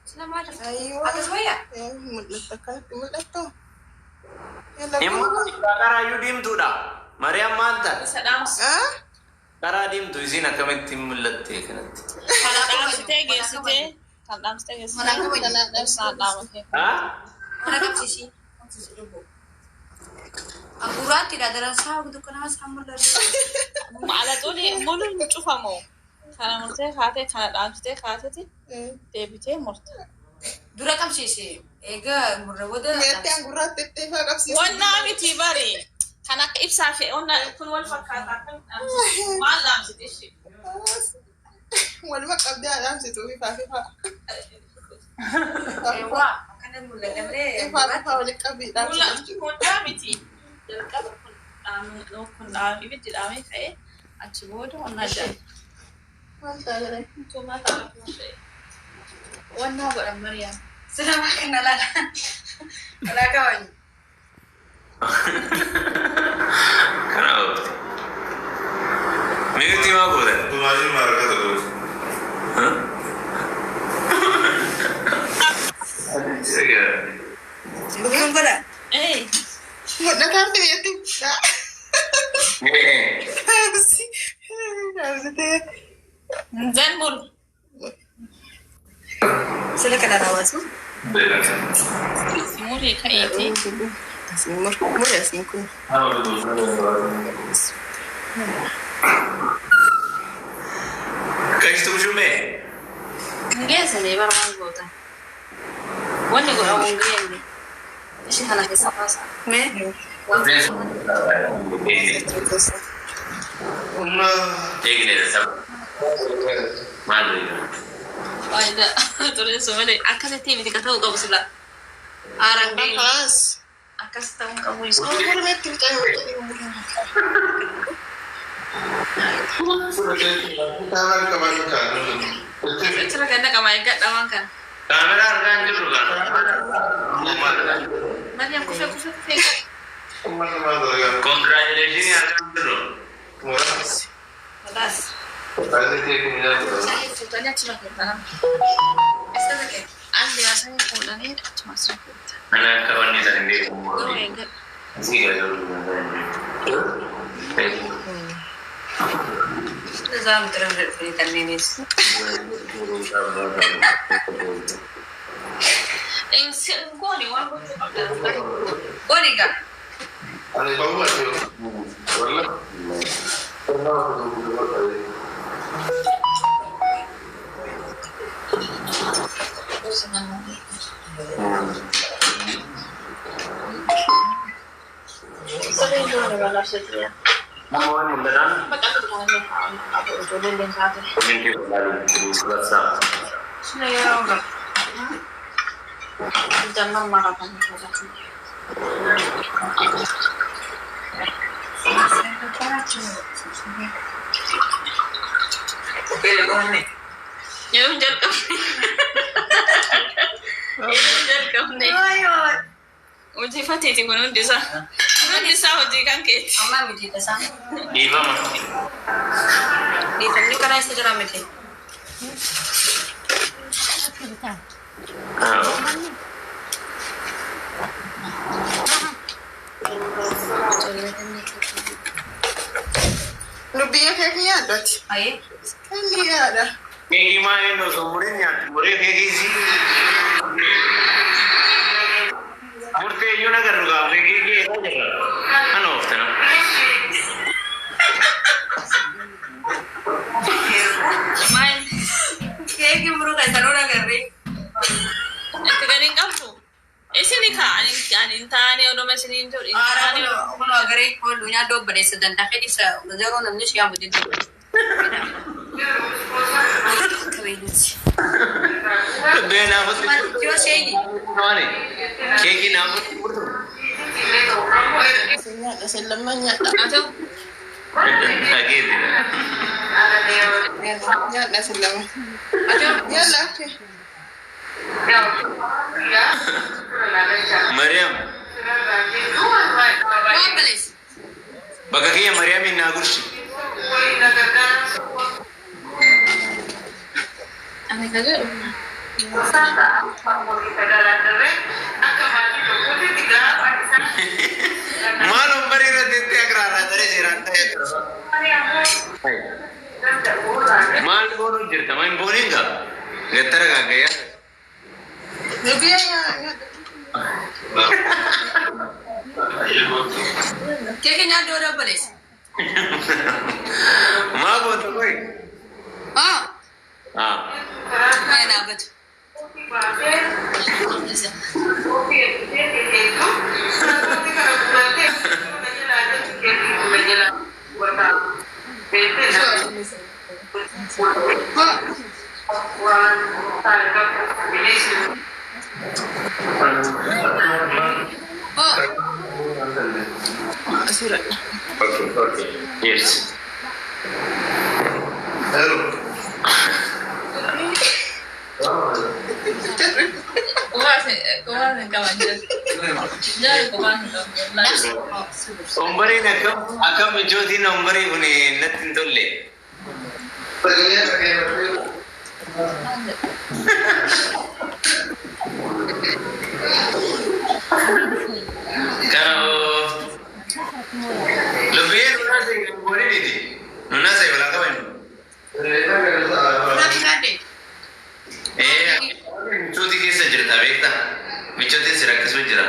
Sila maal Ayyoo. akkas wayyaa? Mul'ata akkanatti mul'attu. Immoo karaayyuu diimtuudha. Mariyaam maal taate? Isa dhaamsi. Karaa diimtu isiin akkamitti mul'atte kanatti? Kana dhaamsitee geessitee. Kan dhaamsitee Mana geessitee. kabaju. Ibsaan dhaabatee. Haa? Mana qabsiisi. Gurraattiidha daransaa dukkana isaan mul'atu. Alaxuun muluun cufamu. Kana murtee kaatee kana dhaamsitee kaateeti deebitee murte. Dura qabsiisi. Egaa murra booda. Meerti gurraatti itti ifaa qabsiisu. Wannaa miti bari. Kan akka ibsaa fi onna kun wal fakkaataa kan dhaamsite. Maal dhaamsite ishee? Waluma qabdee haa dhaamsitu ifaa fi ifaa. Waa akkana mul'ata malee. Ifaa fi ifaa walitti qabii dhaamsitu. Hundaa miti. Jalqaba kun dhaamee kun dhaamee ibiddi dhaamee ka'ee achi booda onnaa jedhama. Maal ta'a Tumaa ta'a. Wannaa godhan Mariyaam. Sila maal kana laala. Walaa kabaju. Kana oofte. Miirti maa gootan? Gumaajii maarkata godhu. Bukuun godha. Ee. Mul'ataa miti biyyatti. Dhaamsitee. Zan mur. Sila kana raawwatu. Murii ka'iiti. Asiin mur. Muri asiin kun. Qashtu shumee. Hin geessine bara maal goota. Wanni godhamu hin geenye. Ishee kana keessa baasa. Mee. Eegne saba. Maal Faayidaa xureessu malee akkasitti miti ka ta'uu qabu sila. Aaraan geenye. Kaas. Akkas ta'uu qabu isa. Mormetti mucaa Achirra kan naqamaa eeggadha waan kana. Kaameraa argaa hin jirru kana. Mariyaam kufee kufee kufee eeggadha. Congratulations argaa hin jirru. Kalaas. Fuutanii achirra keessa. Eessa dhaqee? Andi haasanii fuudhanii achuma asirra keessa. Ana akka wanni isa hin beeku. Garuu eeggadha. Asii gara jiru. Isaa miti namni dhufanii kanneenis. Gooni waan gochuu qabda. Gooni gaa. Nama waan hin badaan. Ijoolleen taate. Komintii WhatsApp. Sila yeroo gahu. Jannar maratan sodaatu. Yeroo hin jalqabne. Yeroo hin jalqabne. Hojii fateeti kun hundi isaa. Kun hundi isaa hojii kan keeti. Ammaa miti tasaa. Dhiifama. Dhiifamni karaa isa jira miti. Lubbiyyee keekii yaaddooti. Ayee. Inni yaada. Keekii maal inni osoo mureen nyaatti muree keekii si. Murtee iyyuu nagarru gaa keekii kee irraa jira. Kana oofte nama. Maal Keekii muruu keessan ola agarree. itti gadi hin qabdu. Isin ka ani hin taane oduma isin hin jiru hin Aaraa taane. kun agaree kun nyaadda obboleessa danda'a fedhisa yeroo namni si yaamu jechuudha. Kabeeluuti. Lubbee naafutti. Yoo seeni. Keekii naafutti murtu. Isin nyaadha isin lamman nyaadha. Haa ta'u Dhageeti. Nyaadha isin lama. Nyaadha akka. Mariyaam Waan baleessa. bakka kiyya Mariyaamiin naa gurshi. Ani ka jedhu Maal ombarii irra teettee agraarraa taree seeraan ta'e. Maal boonuu jirta? Maal hin booniin gaa? Gattara gaggayyaa. Lubiyaa nyaadhu. Keekii nyaadhu warra obboleessa. Maa boonta koyi? Ah, Ah. maa dhaabbatu. Oh, Asirra. Okay, okay. Yes. Ombariin akkam akkam mijootiin ombarii kun natti hin tolle. Kana lubbiyee nuna se'e booniiniti. Nuna se'e walaa qaban. nyaadhu nyaadhe. Ee michootii keessa jirta beektaa? Michootiin si rakkisuu jira.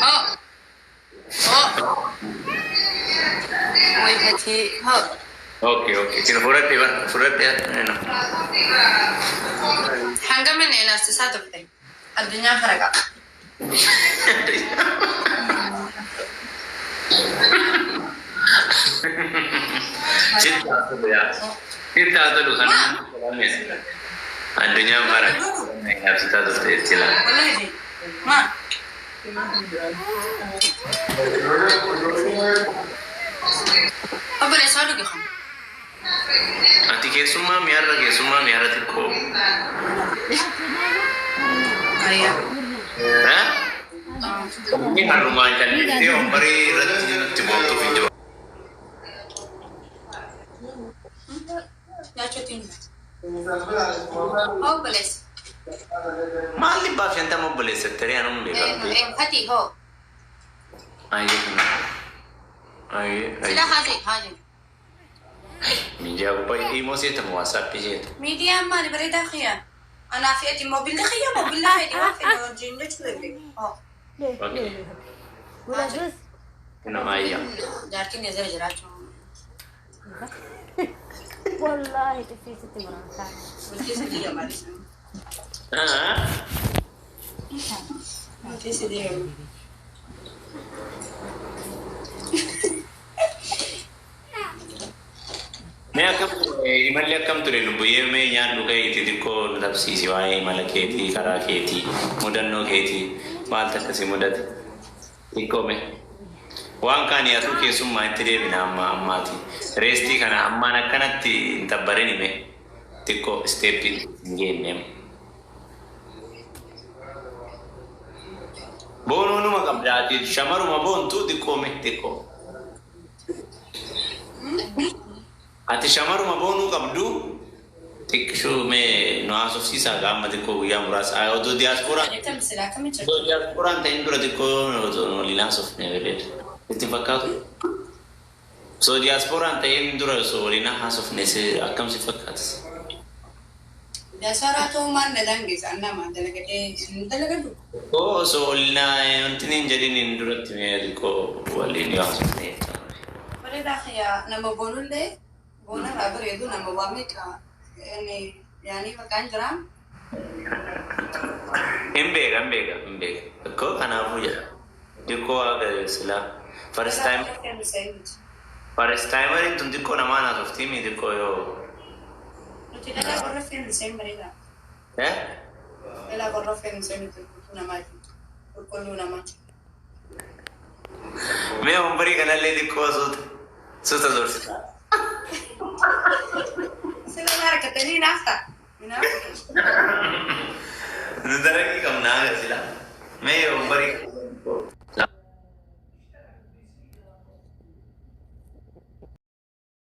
Oh, oh. Way fatii. Oh. Okay, okay. Kina fudhadhee bara fudhadhee. Hangam inni inaafsisaa turte. Addunyaan faraqa. Sitti haa tolu kana. Addunyaan bara inaafsisaa turte jechuudha. Wallahi. Ma. Obboleessaa dhuge kan. Ati keessummaa mi'aarra keessummaa mi'aarra xiqqoo. Ayyaa. Inni harrumaan calliftee ombarii irratti nutti boontuuf hin jiru. Nyaachuutti hin jiru. Obboleessa. Maal dhibbaaf shantama obboleessa tarii anuma beekamte. Fatii hoo. Ayyee. Ayyee. Sila haajee haajee. Miidiyaa gubbaa immoo seetamu WhatsAppii seeta. Miidiyaan maali bareedaa xiyyaa? Anaa fi ati moobilli xiyya moobilli fedhi waan fedhi wajjin jechuu dandeenya. Hoo. Okay. Nama ayyaa. Jaartiin eessa jiraachuu? Wallahi xiffisitti muraasa. Bultii si diigama. Ah. Bultii si diigama. Mee akkam imalli akkam ture lubbuyyee mee nyaadhu ka'eeti xiqqoo nu tabsiisi waa'ee imala keetii karaa keetii mudannoo keetii maaltu akkasii mudate xiqqoo mee. Waan kaan yaaduu keessummaa itti deebina amma ammaati. Reestii kana ammaan akkanatti hin tabbarin hime xiqqoo isteeppii hin geenne. Boonuu numa qabdaati shamaruma boontuu xiqqoo mee xiqqoo. Ati shamaruma boonuu qabdu xiqqishuu mee nu haasofsiisaa gaama xiqqoo guyyaa muraasa. Oduu diyaasporaa Jettan silaa akkamitti jirtu? oduu diyaaspooraan ta'in dura xiqqoo otoo waliin haasofne bareeda. Itti fakkaatu? Osoo diyaaspooraan ta'in dura osoo waliin haasofne akkam si fakkaatas? Diyaasporaa ta'uu maal na dangeessa? Annaa maal dalagadhee hin dalagadhu? Oo osoo waliin wanti hin jedhin hin duratti mee xiqqoo waliin yoo haasofne. Bareedaa xiyyaa nama boonullee boonarraa bareedu nama waa meeqa yaanii maqaan jiraa. Hin beeka hin beeka hin beeka. Xiqqoo kanaafuu jedha. Xiqqoo waaqa silaa. First time first timeriin tun xiqqoo namaan haasoftii mi xiqqoo yoo. Nuti dhalaa qorra fe'umsee bareedaa. Eh? Dhalaa qorra fe'umsee nuti guutuu namaati. Qulqulluu namaati. Mee ombarii kanallee xiqqoo suuta suuta zorsita. Sila harkatanii naaf ta'a. Nu daraqii qabnaa sila. Mee ombarii